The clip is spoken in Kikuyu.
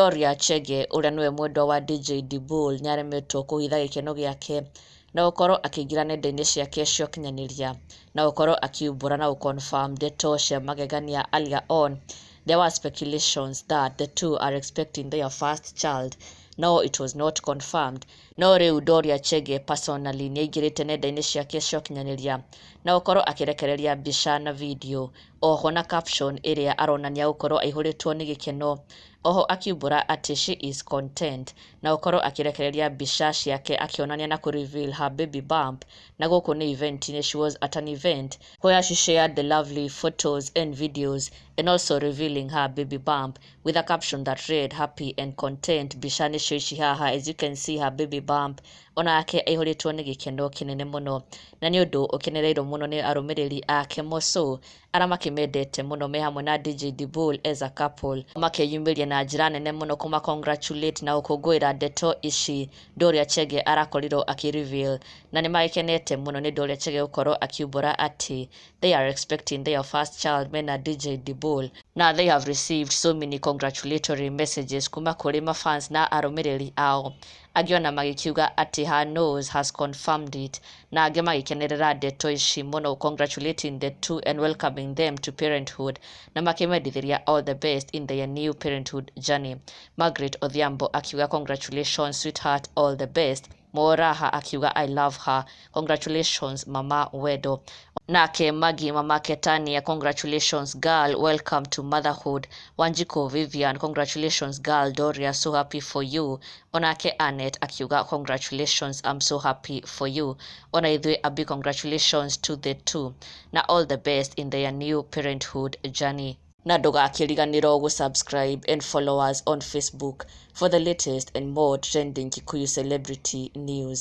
Dorea Chege ũrĩa nĩwe mwendwa wa DJ Dibul nĩaremetwo kũhitha gĩkeno gĩake na gũkorwo akĩingĩra nenda-inĩ ciake cia ũkinyanĩria na gũkorwo akiumbũra na gũ-confirm ndeto cia magegania. Earlier on, there were speculations that the two are expecting their first child, no it was not confirmed. No rĩu Dorea Chege personally nĩaingĩrĩte nenda-inĩ ciake cia ũkinyanĩria na gũkorwo akĩrekereria mbica na video oho na caption ĩrĩa aronania gũkorwo aihũrĩtwo nĩ gĩkeno, oho akiumbũra atĩ she is content na gũkorwo akĩrekereria mbica ciake akĩonania na kũ reveal her baby bump. Na gũkũ nĩ event-inĩ, she was at an event where she shared the lovely photos and videos and also revealing her baby bump with a caption that read, "Happy and content." Mbica nĩcio ici haha. As you can see her baby bump, onake aihũrĩtwo nĩ gĩkeno kĩnene mũno na nĩ ũndũ ũkenereirwo mũno nĩ arũmĩrĩri ake moso arĩa makĩmendete mũno me hamwe na DJ Dibul as a couple, makeyumĩria na njĩra nene mũno kũma congratulate na gũkũngũĩra ndeto ici Dorea Chege arakorirwo akĩ reveal, na nĩ magĩkenete mũno nĩ Dorea Chege gũkorwo akiumbũra atĩ they are expecting their first child mena DJ Dibul, na they have received so many congratulatory messages kuma kũrĩ mafans na arũmĩrĩri ao, angĩ ona magĩkiuga atĩ her nose has confirmed it, na angĩ magĩkenerera ndeto ici mũno, congratulating the two and welcoming them to parenthood na makĩmendithĩria all the best in their new parenthood journey. Margaret Odhiambo akiuga, "Congratulations, sweetheart, all the best." Moraha akiuga, "I love her, congratulations, mama Wedo." Nake Maggie mamake Tania, "Congratulations, girl, welcome to motherhood." Wanjiko Vivian, "Congratulations, girl Dorea, so happy for you." Onake Anet akiuga, "Congratulations, I'm so happy for you." Ona ithuĩ a big congratulations to the two na all the best in their new parenthood journey. Na ndũgakĩriganĩrwo gũ-subscribe and follow us on Facebook for the latest and more trending Kikuyu celebrity news.